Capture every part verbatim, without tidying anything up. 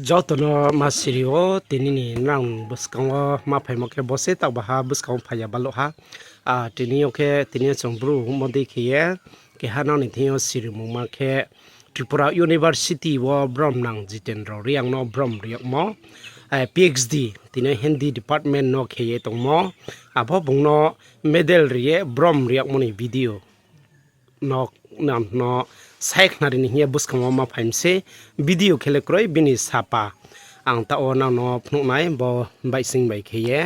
Joto no ma siri ou, tini ni nang buskang wo ma phaimo khe bo se taoh baha buskang wo phai ya baluh ha. A, tini yo khe, tini yo chung Bru mo dei khe ye, keha nang ni thing yo sirimungma khe Tripura University wo brom nang Jitendra Reang no brom ri yagmo, eh, PhD, tini Hindi department no khe ye tongmo, abo bung no medal ri ye brom ri yagmo ni video no, nang no sai khnari ni hing ye buskang wo ma phai mi se, video khe le kroi bini sapa. Ang taoh wo nang no phnuh nai, bo baihsing bai khe ye,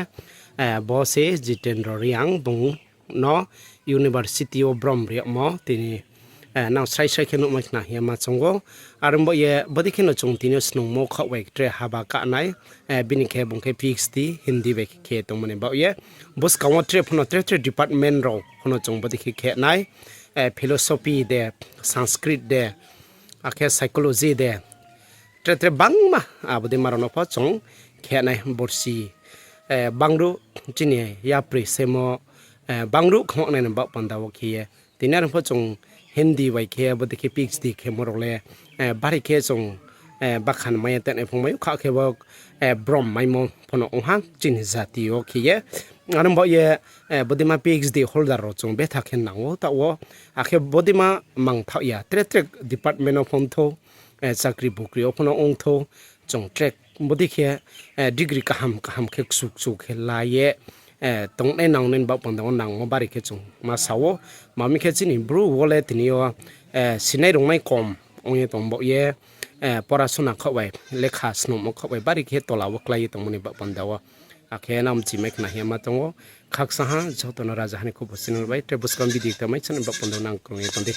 eh, bo se Jitendra Reang bung no university wo brom ri yagmo tini, eh, nang srai srai khe nuhmai khna hing ye ma choung ou. Are ong baoh ye bodei khe no chung tini yo snungmo khaoh bai tre haba ka nai, eh, bini khe bung khe PhD Hindi bai khe tongmo ni baoh ye. Buskang wo tre pho no tre tre department rao pho no chung bodei khe khe nai, eh, philosophy de, Sanskrit de, akhe psychology de, tre tre bangma, abo dei ma rao no pho chung khe nai borsi, eh, bangruh chini yapri semo, eh, bangruh khongma nai ni baoh panda wo khe ye. Tini are pho chung Hindi bai khe bodei khe PhD khemo rao le, eh, bari khe chung, eh, bakhan mai ya tenai phung mai ou kha khe bo, eh, brom maimo pho no ong ha chini jati wo khe ye. Are ong baoh ye, eh, bodeima PhD holder rao chung betha khe nang ou taoh wo. Akhe bodeima mangthaoh ya, tre tre department wo pho ong thou, eh, chakri bukri wo pho no ong thou, chung tre bodei khe, eh, degree kaham kaham khe kchu kchu khe la ye, eh, tongnai nangnai ni baoh panda wo nangmo bari khe chung ma sa ou. Ma mi khe chini Bru wo le tini yo, eh, sinai rungnai kom ong ye tong baoh ye, eh, porasona khaoh bai, lekha snungmo khaoh bai bari khe tola wo klái ye tongmo ni baoh panda wo. Akhe nang mchimai khna hing ye ma tong ou. Khakchang ha, joto no Rajaha ni Khupo channel bai tre buskang video kta mai channel baoh panda wo nang krung ye tong di.